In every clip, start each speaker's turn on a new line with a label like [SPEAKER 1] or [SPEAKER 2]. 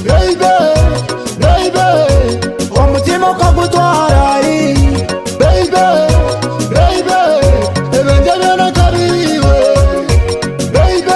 [SPEAKER 1] Baby, baby, omutima okagutwara Baby, baby, ebintu byona kabiwe Baby.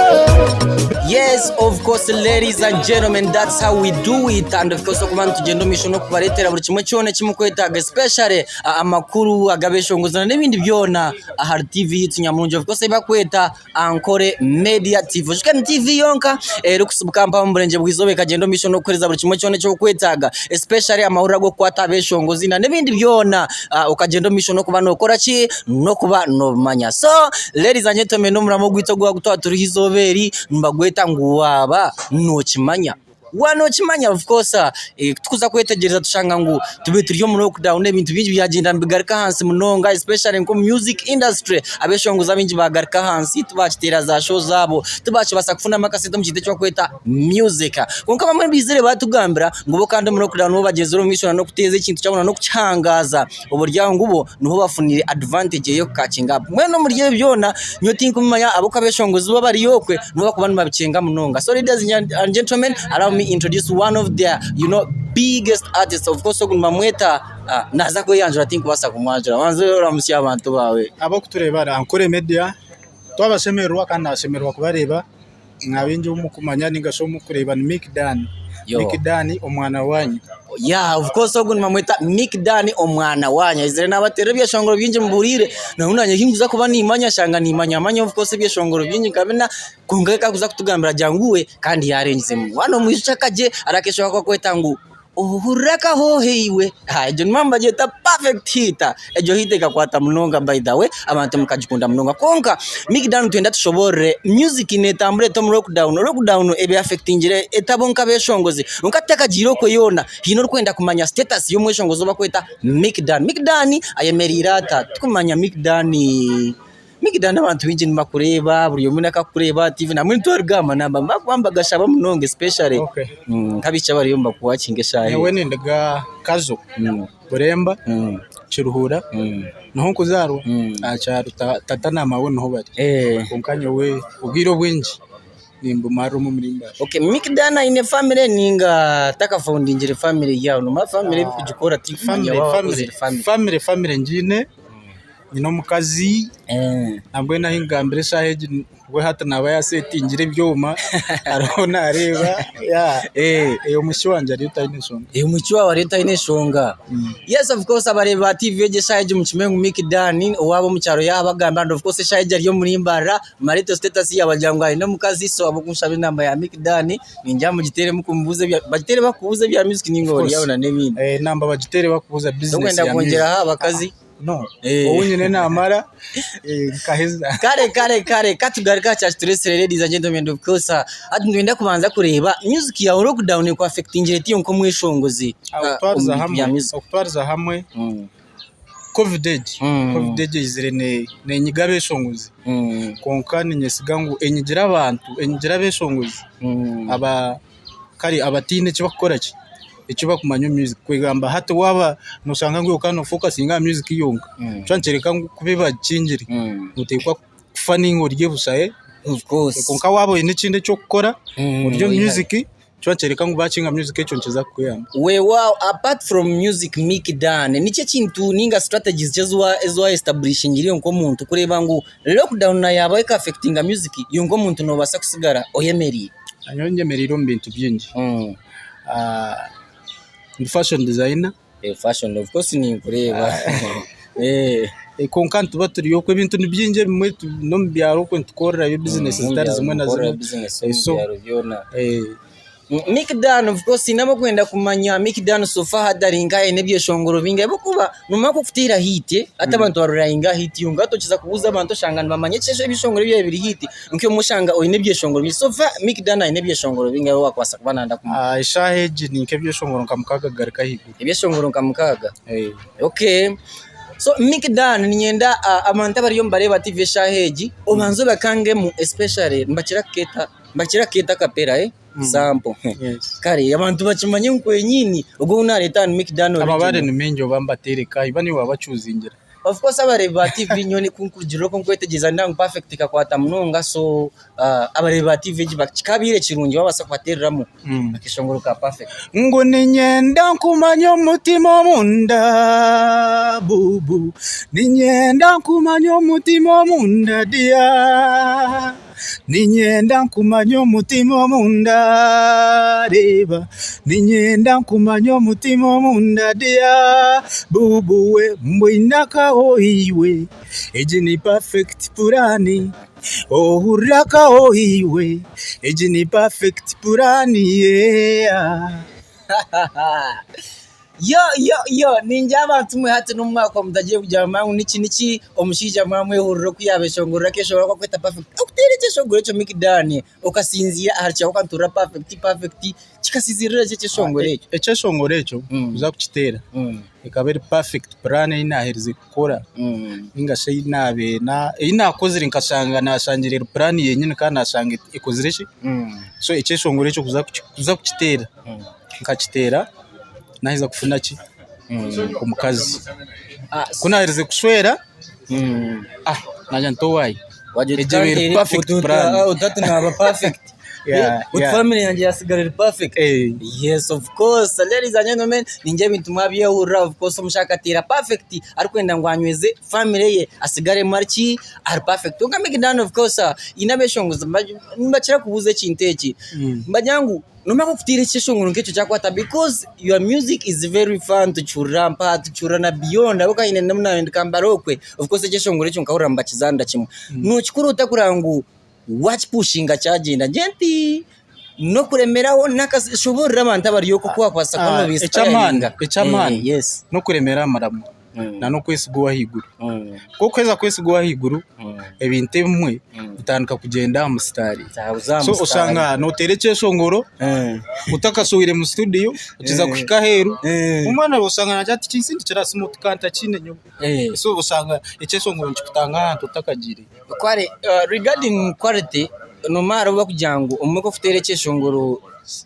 [SPEAKER 2] Yes, of course, ladies and gentlemen, that's how we do it. And of course, okuba nitugenda omu maisho n'okubareetera buri kimwe kyona eki mukwetaaga, especially amakuru ag'abeshongozana n'ebindi byona ahari TV yaitu nyamurungi. Of course, ei bakweta Ankore Media TV. Ojuke ni TV yonka erikusibuka mpaha omu burengye bw'eizooba ekagyenda omu maisho n'okukuheereza buri kimwe kyona eki orikwetaaga, especially amahurire ag'okukwata aha beshongozi na n'ebindi byona okagyenda omu maisho n'okuba nookora ki? N'okuba noobimanya. So, ladies and gentlemen, n'omurimo gwaitu ogu twaba turiho eizooba eri nibagweta ngu waaba nookimanya. Waaba nookimanya of course ku turikuza kwetegyereza tushanga ngu tube turi omu lockdown ebintu bingi byagyenda nibigaruka ahansi munonga especially nk'omu music industry abeshongozi abaingi baagaruka ahansi tibakiteera za show zaabo, tibakibaasa kufunamu akasente omu kintu eki barikweta music. Kwonka abamwe baizire baatugambira ngu bo kandi omu lockdown bo bagyezire omu maisho n'okuteeza ekintu kyabo n'okukihangaaza oburyo ngu bo niho bafuniire advantage ey'okukakinga up. Mbwenu omuri ebyo byona nyowe tinkumanya ahabw'okuba abeshongozi bo abari okwe nibo barikuba nibabikyenga munonga. So ladies and gentlemen, allow me introduce one of their you know, biggest artists of course ogu nibamweta naaza kweyanjura tinkubaasa kumwanjura. Banza oramutsye abantu baawe.
[SPEAKER 3] Abarikutureeba aha Ankole Media twabashemererwa kandi nashemererwa kubareeba. Nka baingi obu murikumanya ninga shi obu murikureeba ni Mick Dan. Mick Dan omwana waanyu.
[SPEAKER 2] Yeah, of course ogu nibamweta Mick Dan omwana waanyu. Aizire naabateerera ebyeshongoro bingi muhuriire. Nyowe naanye ahi ndikuza kuba niimanya shanga niimanya manya of course ebyeshongoro bingi nka bina. Kwonka reka akuza kutugambira agira ngu we kandi yaarengizemu. Waaba nomwijuka akagye hariho akeshongoro aku barikweta ngu Ohurire akahooho iwe. Egyo nimwo nibagyeta perfect hit. Egyo hit ekakwata munonga by the way abantu mukagikunda munonga. Kwonka Mick Dan nitwenda tushoboorore music netambura eta omu lockdown? Lockdown eba affectingire eta bo nk'abeshongozi? Kwonka tutakagiire okwe yoona, haine orikwenda kumanya status y'omweshongozi ou barikweta Mick Dan. Mick Dan ayemereire ata? Turikumanya Mick Dan. Mick Dan abantu baingi nibakureeba buri omwe akakureeba aha tiivi nambwenu twaruga aha manamba nibakuba nibagashaba munonga especially
[SPEAKER 3] Okay.
[SPEAKER 2] nk'abaishiki abariyo nibakuwakinga eshaaha
[SPEAKER 3] Nyowe
[SPEAKER 2] egi.
[SPEAKER 3] ninduga Kazo, Buremba, Kiruhura, niho nkuzaarwa aha kyaro tata na maawe niho bari. Kwonka nyowe obwire obwingi nimbumarira omu omuri Mbale.
[SPEAKER 2] Okay, Mick Dan aine family ninga takafundingire family yawe? Nomanya family ebikugikora tinkumanya
[SPEAKER 3] Family,
[SPEAKER 2] waaba
[SPEAKER 3] family,
[SPEAKER 2] wakozire family.
[SPEAKER 3] family, family ngiine. Nyine omukazi nambwenu ahu nkugambira eshaaha egi we hati naaba yaasetingire ebyoma ariho naareeba omwishiki wangye ariyo taine nshonga.
[SPEAKER 2] Omwishiki waawe ariyo taine nshonga. Yes of course abareebi ba TV egi eshaaha egi mukimanye ngu Mick Dan owaabo omu kyaro yaabagambira and of course eshaaha egi ari omuri Mbarara Mareto status yaaba agira ngu aine omukazi so ahabw'okunshaba enamba ya Mick Dan ningira mugiteeremu kumubuuza ebya bagiteere bakubuuza ebya music ninga ori aho n'ebindi.
[SPEAKER 3] Enamba bagiteere bakubuuza bizinesi
[SPEAKER 2] Tokwenda
[SPEAKER 3] ya music.
[SPEAKER 2] kwongyeraho abakazi?
[SPEAKER 3] No,
[SPEAKER 2] Eh.
[SPEAKER 3] ou nyine naamara eh, nkaheza.
[SPEAKER 2] Kare kare kare katugaruke aha kyakitureetsire ladies and gentlemen of course hati nitwenda kubanza kureeba music yaawe lockdown ekuaffectingire eta iwe nk'omweshongozi
[SPEAKER 3] Ah,
[SPEAKER 2] ah, omu
[SPEAKER 3] Okutwariza
[SPEAKER 2] bintu bya
[SPEAKER 3] hamwe,
[SPEAKER 2] music?
[SPEAKER 3] okutwariza hamwe covid egi, covid egi eizire ne- nenyiga abeshongozi kwonka ninyesiga ngu enyigire abantu, enyigire abeshongozi aba kare abataine eki barikukora ki, eki barikumanya omu music. Kwegamba hati waaba nooshanga ngu iwe okaba noofokasinga aha music yonka, kyaba nikyoreka ngu kuba ebakingire, nooteekwa kufa nainga orye busha kwonka waaba oine ekindi eki orikukora ori omu music, kyaba nikyoreka ngu baakinga music ekyo nikiza kukuyamba.
[SPEAKER 2] Weewaawo apart from music Mick Dan, niki ekintu ninga strategies ki ezi wa establishingire iwe nk'omuntu kureeba ngu lockdown na yaabaho eka affectinga music, iwe nk'omuntu noobaasa kusigara oyemereire?
[SPEAKER 3] Nyowe nyemereire omu bintu bingi. Ndi fashion designer.
[SPEAKER 2] Fashion of course ninkureeba.
[SPEAKER 3] Kwonka nituba turi okwo ebintu ni bingi ebimwe n'omu byaro okwo nitukorerayo bizinesi zitari zimwe na zimwe.
[SPEAKER 2] Mick Dan of course haine abarikwenda kumanya Mick Dan so far hati ari nkahi aine ebyeshongoro bingahi ahabw'okuba nomanya ku orikuteera hit hati abantu barurayinga aha hit yonka hati okiza kubuuza abantu oshanga nibamanya ebyeshongoro ebyabaire biri hit Nk'iwe oshanga oine ebyeshongoro bingi. So far Mick Dan aine ebyeshongoro bingahi ou waakubaasa kuba nayenda kumanya?
[SPEAKER 3] Eshaaha egi ni nk'ebyeshongoro nka mukaaga kugaruka ahaiguru.
[SPEAKER 2] Ebyeshongoro nka mukaaga? Okay. So Mick Dan niinyenda abantu abariyo nibareeba TV eshaaha egi obanze obakangemu especially nibakira kukeeta nibakira kukeeta akapera sample. Kare abantu bakimanye ngu kwenyini ogu ou naareeta aha ni Mick Dan
[SPEAKER 3] Amabare
[SPEAKER 2] original.
[SPEAKER 3] ni maingi oba mbateereka iba niiwe waabacuuzingira.
[SPEAKER 2] Of course abareebi ba TV nyowe ku nkurugirira oku nkwetegyereza nindeeba ngu Perfect ekakwata munonga so abareebi ba TV egi kikabaire kirungi wabaasa kubateereramu akeshongoro ka Perfect.
[SPEAKER 3] Ngu niinyenda nkumanye omutima omunda bubu Niinyenda nkumanye omutima omunda dear Niinyenda nkumanye omutima omunda reeba Niinyenda nkumanye omutima omunda dear Bubu we mbwine akaho iwe Egi ni perfect plan Ohurire akaho iwe Egi ni perfect plan yeah.
[SPEAKER 2] Yo yo yo ningira abantu mwe hati n'omwaka mutagiye kugira ngu niki niki omushaija mwamwehurira oku yabeshongorera akeshongora aku akweta perfect okuteera ekyeshongoro ekyo Mick Dan okasinziira ahari kyawe okanturira perfect perfect kikasinziirira ki ekyeshongoro ekyo?
[SPEAKER 3] Ekyeshongoro ekyo kuza kukiteera ekaba eri perfect plan ei naaherize kukora ninga shi ei naabaire ei naakozire nkashanga naashangire eri plan yenyini kandi naashanga ekozire ki? So ekyeshongoro ekyo kuza kukiteera nkakiteera naaheza kufuna ki? Omukazi. Ku naaherize kushwera, naagira nti owaaye egyo ebaire eri perfect plan.
[SPEAKER 2] Oti naaba perfect. Oti family yangye yaasigara eri perfect. Yes of course ladies and gentlemen ningira ebintu mwabyehurira of course omushaija akateera perfect arikwenda ngu anyweze family ye asigaremu ari ki? Ari perfect. Kwonka Mick Dan of course haine abeshongozi nibakira kubuuza ekintu eki nibagira ngu Nomara okuteera ekyeshongoro nk'ekyo kyakwata because your music is very fun tukihurira mpaha tukihurira na beyond ahabw'okuba haine n'obu naabaire ndi Kampala okwe of course ekyeshongoro ekyo nkahurira nibakizaanira kimwe. Nookikora ota kureba ngu waakipushinga kyagyenda? Ngira nti n'okuremeraho shoboorora abantu abari okwo oku waakubaasa kuba
[SPEAKER 3] nooba Eky'amaani n'okuremera aha muramwa. na n'okwesiga ow'ahaiguru. Ku orikuheza kwesiga ow'ahaiguru, ebintu ebimwe bitandika kugyenda aha musitaari. So oshanga nooteera ekyeshongoro otakashohwire mu situdiyo okiza kuhika aheeru, omwana osanga naagira ati tinsindikire aha simu ka ntakiine nyowe. So oshanga ekyeshongoro nikikutanga ahantu otakagiire.
[SPEAKER 2] Kare regarding quality noomanya hariho abarikugira ngu obumwe ku orikuteera ekyeshongoro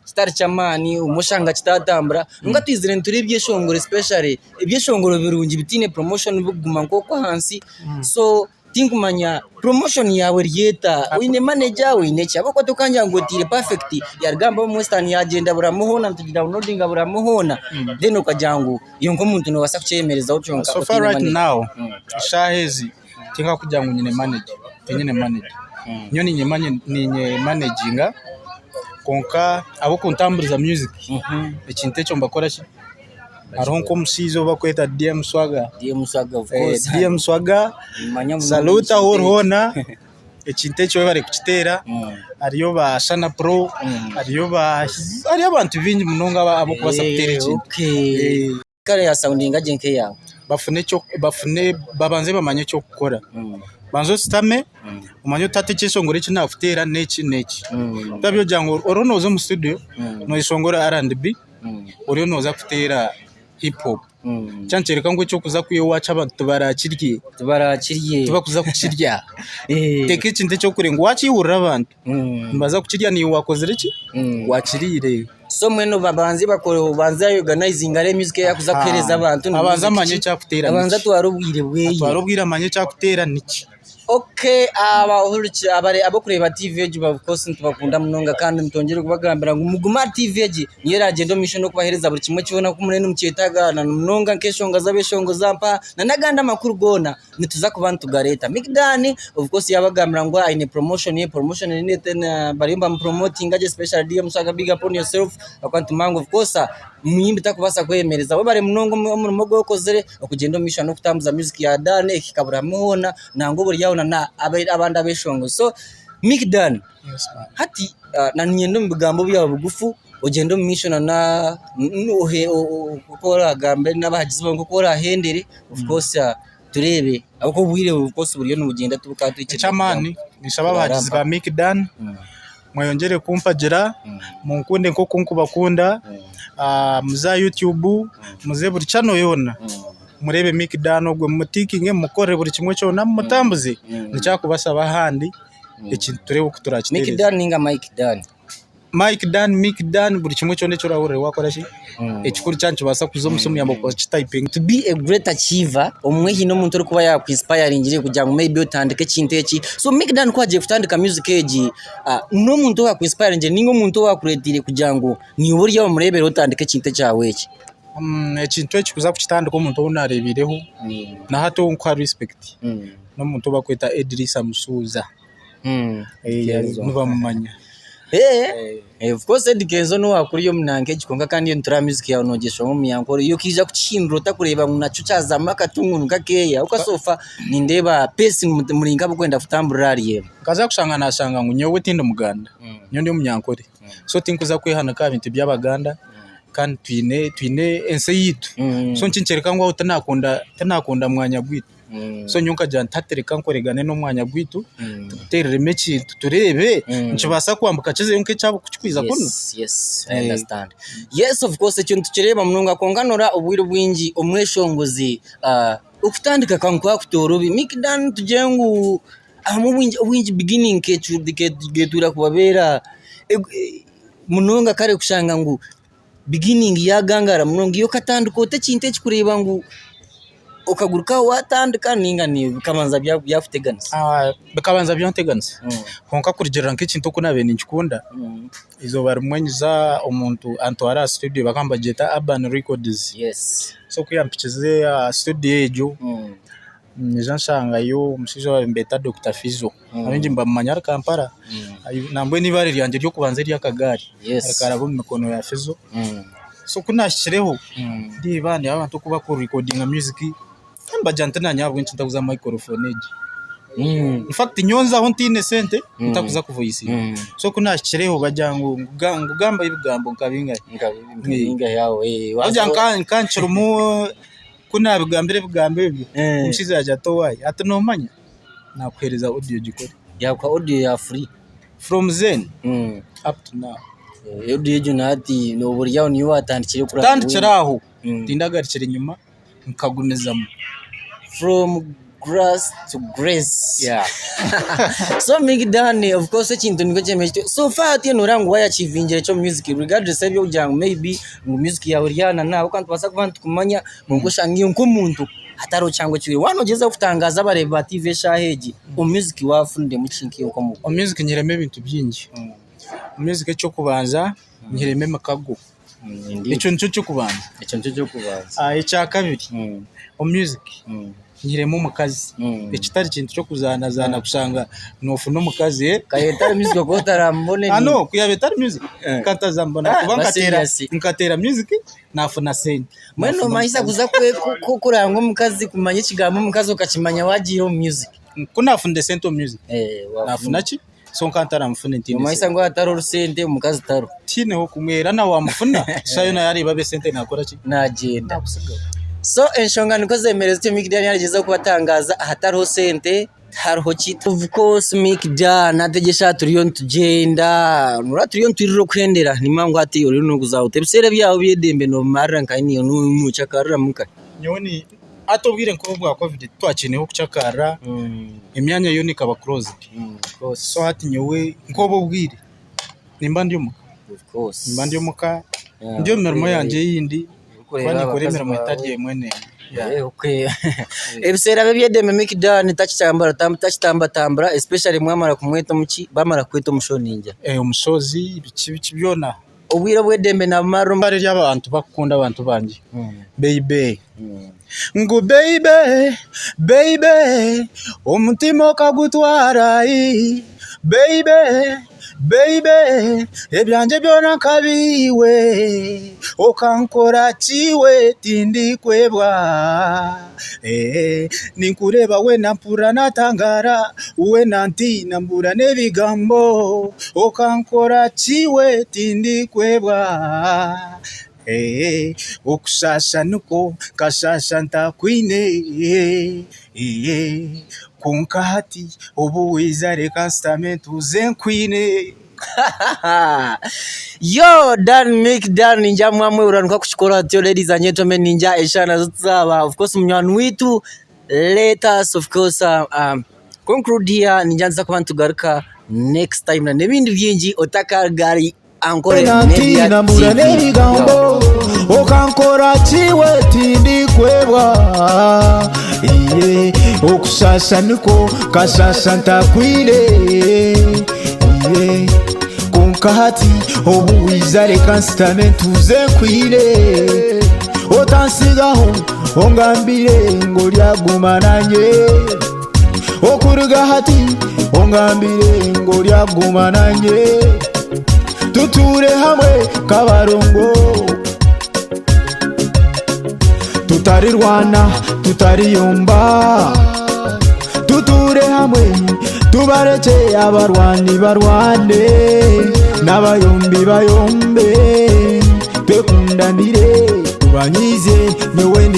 [SPEAKER 2] kitari ky'amaani obumwe oshanga kitatambura kwonka twizire nitureeba ebyeshongoro especially ebyeshongoro birungi bitaine promotion birikuguma nk'okwo ahansi so tinkumanya promotion yaawe eri eta? Oine manager oine ki? Ahabw'okuba tokangira ngu oteire perfect yaruga aha omu western yaagyenda buri hamwe hoona nitugidawunilodinga buri hamwe hoona then okagira ngu iwe nk'omuntu noobaasa kukyeyemerezaho kyonka
[SPEAKER 3] So far
[SPEAKER 2] otaine
[SPEAKER 3] right
[SPEAKER 2] manager.
[SPEAKER 3] now eshaaha ezi tinkakugira ngu nyine manager, tinyine manager. Nyowe ninye managinga kwonka ab'okuntamburiza music ekintu ekyo nibakora ki? Hariho nk'omushaija ou barikweta DM Swaga.
[SPEAKER 2] DM Swaga of course.
[SPEAKER 3] DM Swaga, salute ahu ori hoona, ekintu ekyo webare kukiteera. Hariyo ba Shana Pro, hariyo ba hariyo abantu baingi munonga abarikubaasa kuteera ekintu.
[SPEAKER 2] Kare ya soundinga gye nk'eyaawe.
[SPEAKER 3] Bafune ekyo bafune babanze bamanye eky'okukora. Banza oshutame omanye oti hati ekyeshongoro eki naakuteera n'eki n'eki. Bitari by'okugira ngu oriyo nooza omu studio nooyeshongora R&B. Oriyo nooza kuteera hip hop kyaba nikyoreka ngu eky'okuza kwiha owaakyo abantu tibarakirye,
[SPEAKER 2] Tibarakirye.
[SPEAKER 3] tibakuza kukirya. Teeka ekintu eky'okureeba ngu waakihurira abantu nibaza kukirya naiwe wakozire ki? Waakiriire.
[SPEAKER 2] So mbwenu babanze bakore obanze ayoganizinge areebe music ei arikuza kuheereza abantu ni
[SPEAKER 3] Abanze
[SPEAKER 2] music
[SPEAKER 3] amanye
[SPEAKER 2] ki,
[SPEAKER 3] eki arikuteera
[SPEAKER 2] abanze
[SPEAKER 3] niki.
[SPEAKER 2] atware obwire bweye.
[SPEAKER 3] Atware obwire amanye eki arikuteera niki.
[SPEAKER 2] Ok abahuriki abarikureeba TV egi of course nitubakunda munonga kandi nitwongyera kubagambira ngu mugume aha TV egi niyo eragyenda omu maisho n'okubaheereza buri kimwe kyona oku muriyo nimukyetaaga na munonga nk'enshonga z'abeshongozi mpaha na n'agandi amakuru goona nituza kuba nitugareeta. Mick Dan of course yaabagambira ngu aine promotion ye, promotion bariyo nibamupromotinga gye especially DM Swaga big up on yourself ahabw'okuba nitumanya ngu of course omuyimbi tarikubaasa kweyemereza. Webare munonga omurimo ogu okozire okugyenda omu maisho n'okutambuza music ya Dan ekahika buri hamwe hoona nangwa oburi aho na abandi abeshongozi. So Mick Dan hati niinyenda omu bigambo byawe bigufu ogyende omu maisho na oku oragambe n'abahagizi baawe nk'oku orahendere of course tureebe ahabw'okuba obwire of course buriyo nibugyenda tibukaba tuhikire.
[SPEAKER 3] Eky'amaani ninshaba abahagizi ba Mick Dan mweyongyere kumpagira munkunde nk'oku nkubakunda muze aha YouTube muze buri channel yoona mureebe Mick Dan ogwe mumutikinge mumukorere buri kimwe kyona mumutambuze nikyo arikubashaba ahandi ekintu tureebe oku
[SPEAKER 2] Mick
[SPEAKER 3] turakitereeza.
[SPEAKER 2] Dan ninga Mike Dan?
[SPEAKER 3] Mike Dan, Mick Dan buri kimwe kyona eki orahurira wakora ki ekikuru kyaba nikibaasa kuza omu simu yaawe okakitayipinga.
[SPEAKER 2] To be a great achiever obumwe haine omuntu orikuba yaaku inspiringire kugira ngu maybe otandike ekintu eki. So Mick Dan ku agiire kutandika music egi, n'omuntu owaaku inspiringire ninga omuntu owaakureeteire kugira ngu niiwe ori omureebere otandike ekintu ekyawe eki?
[SPEAKER 3] Ekintu eki kuza kukitandika omuntu ou naareebireho na hati ou nkuha respect n'omuntu ou barikweta Edrisa Musuuza. Nibamumanya.
[SPEAKER 2] Of course Eddy Kenzo n'owakuriya omu nanka egi kwonka kandi iyo nituraba music yaawe noogyeshwa omunyankore iwe okaija kukihindura otakureeba ngu nakyo kyazamu akatungu nikakeeya ahabw'okuba so far nindeeba pace muri nk'abarikwenda kutamburira ahari emwe.
[SPEAKER 3] Nkaza kushanga nashanga ngu nyowe tindi muganda nyowe ndi omunyankore so tinkuza kwehanika aha bintu by'abaganda kandi twine twine ensi eyaitu so nikikyoreka ngu aho tinakunda mwanya gwaitu. So nyowe nkagira nti hati reka nkoregane n'omwanya gwaitu tuguteereremu ekintu tureebe nikibaasa kwambuka kizeyo nk'ekyabo ku kirikwija kunu.
[SPEAKER 2] Yes, yes, I understand. Yes, of course ekyo nitukireeba munonga kwonka noora obwire obwingi omweshongozi okutandika ka nikwakutoorobi. Mick Dan tugire ngu ahamwe obwingi obwingi beginning ketuura kubabeera munonga kare kushanga ngu beginning yagangara munonga iwe okatandika ota ekintu eki kureeba ngu okaguruka aho watandika ninga bikabanza byakuteganisa?
[SPEAKER 3] Bikabanza byanteganisa kwonka kurugiirira nk'ekintu oku naabaire ninkikunda, eizooba rimwe nyiza omuntu antwara aha studio bakaba nibagyeta Urban Records, so ku yampikize aha studio egyo, Nyija nshangayo omushaija ou baabaire nibeeta Dokita Fizo, abaingi nibamumanya ari Kampala, nambwenu eibaare ryangye ery'okubanza ery'akagaari rikaraba omu mikono ya Fizo. So ku naahikireho ndeeba ndeeba abantu oku barikurikodinga miyuziki, mbagira nti naanye ahabw'enki ntakuza aha mayikorofoni egi. Infact nyowe nzaho ntaine sente ntakuza kuvoyisinga. So ku naahikireho bagira ngu ngu gamba ebigambo nka bingahi. Bagira ngu nka nkirimu. Ku naabigambire ebigambo ebyo, omushaija yaagira ati owaaye ati noomanya naakuheereza audio ogikore.
[SPEAKER 2] Yaakuha audio ya free.
[SPEAKER 3] From then up to now.
[SPEAKER 2] Audio egyo na hati nooba ori aho niyo waatandikire
[SPEAKER 3] kuraba. Kutandikira aho tindagarukire enyima nkagumizamu.
[SPEAKER 2] From grass to grace.
[SPEAKER 3] Yeah.
[SPEAKER 2] So Mick Dan of course ekintu nikwo kyemereire kityo. So far hati noreeba ngu wayachievingire ki omu music regardless eby'okugira ngu maybe ngu music yaawe eri aha na n'aha ahabw'okuba nitubaasa kuba nitukumanya kwonka oshange iwe nk'omuntu hatariho kyangu eki waaba noogyezaho kutangaaza abareebi ba TV eshaaha egi omu music waafuniremu ki nk'iwe nk'omuntu?
[SPEAKER 3] Omu music nyihiremu ebintu bingi. Omu music eky'okubanza nyihiremu emikago. Ekyo nikyo ky'okubanza.
[SPEAKER 2] Ekyo nikyo ky'okubanza.
[SPEAKER 3] Ekyakabiri omu music nyihiremu omukazi ekitari kintu ky'okuzaanazaana kushanga noofuna omukazi.
[SPEAKER 2] Ku yaabaire etari music okaba otaramubone.
[SPEAKER 3] No ku yaabaire etari music nkaba ntazamubona ahakuba nkateera music naafuna sente.
[SPEAKER 2] Mbwenu noomanyisa kuza kuranga omukazi kumanya ekigambo omukazi okakimanya waagiire omu music.
[SPEAKER 3] Ku naafunire sente omu music naafuna ki? So nkaba ntaramufuna ntiine
[SPEAKER 2] Nomanyisa
[SPEAKER 3] sente.
[SPEAKER 2] ngu hatariho orusente omukazi tariho.
[SPEAKER 3] Tihineho kumwe era na wamufuna shaaha yoona yareeba abe sente nakora ki?
[SPEAKER 2] Nagyenda.
[SPEAKER 3] Nakusigaho.
[SPEAKER 2] So enshonga nikwo zemereire zityo Mick Dan yarigyezaho kubatangaza ahatariho sente tihariho ki. Of course Mick Dan hati egi eshaaha turiyo nitugyenda noreeba turiyo nitwirira okuhendera nimanya ngu hati oriyo noguza ota ebiseera byawe eby'eidembe nobimarira nkahi nokyakariramu nkahi?
[SPEAKER 3] Nyowe ni hati obwire nk'obu obwa covid titwakiineho kukyakarira emyanya yoona ekaba closed. So hati nyowe nk'obu obwire nimba ndi omuka, nimba ndi omuka ndi omu mirimo yangye eyindi kuba ninkora emirimo etari emwe n'emwe.
[SPEAKER 2] Ebiseera bye eby'eidembe Mick Dan takitambatambura especially mwamara kumweta omuki bamara kukweta omu show ningira.
[SPEAKER 3] Omushozi biki biki byona.
[SPEAKER 2] Obwire obw'eidembe nabumarira omu.
[SPEAKER 3] Ibara ery'abantu barikukunda abantu bangye beibe. Ngu beibe, beibe, omutima okagutwara ii, beibe, beibe, ebyangye byona nkabiiwe, okankora ki iwe tindikwebwa, eeh, ninkureeba weena mpurira natangaara, weena ntiina mbura n'ebigambo, okankora ki iwe tindikwebwa. Eeh Okushaasha nikwo nkashaasha ntakwine eeh Kwonka hati obu waija reka nshutame ntuuze nkwine.
[SPEAKER 2] Yo Dan Mick Dan ningira mwamwehurira nikwo akukikora atyo ladies and gentlemen ningira eshaaha nazo tizaaba of course munywani waitu let us of course conclude here ningira nituza kuba nitugaruka next time na n'ebindi bingi otakagari. Ankole Media
[SPEAKER 1] Nantiina mbura
[SPEAKER 2] TV.
[SPEAKER 1] n'ebigambo okankora kiwe tindikwebwa iye okushasha niko kashasha ntakwine iye konka hati obu wiza reka nsitame ntuze nkwine otansigaho ongambire ngu oryaguma nanye okuruga hati ongambire ngu oryaguma nanye tuture hamwe kabarongo tutarirwana tutariyomba tuture hamwe tubareke abarwani barwane n'abayombi bayombe twekundanire tubanyize nyowe ni.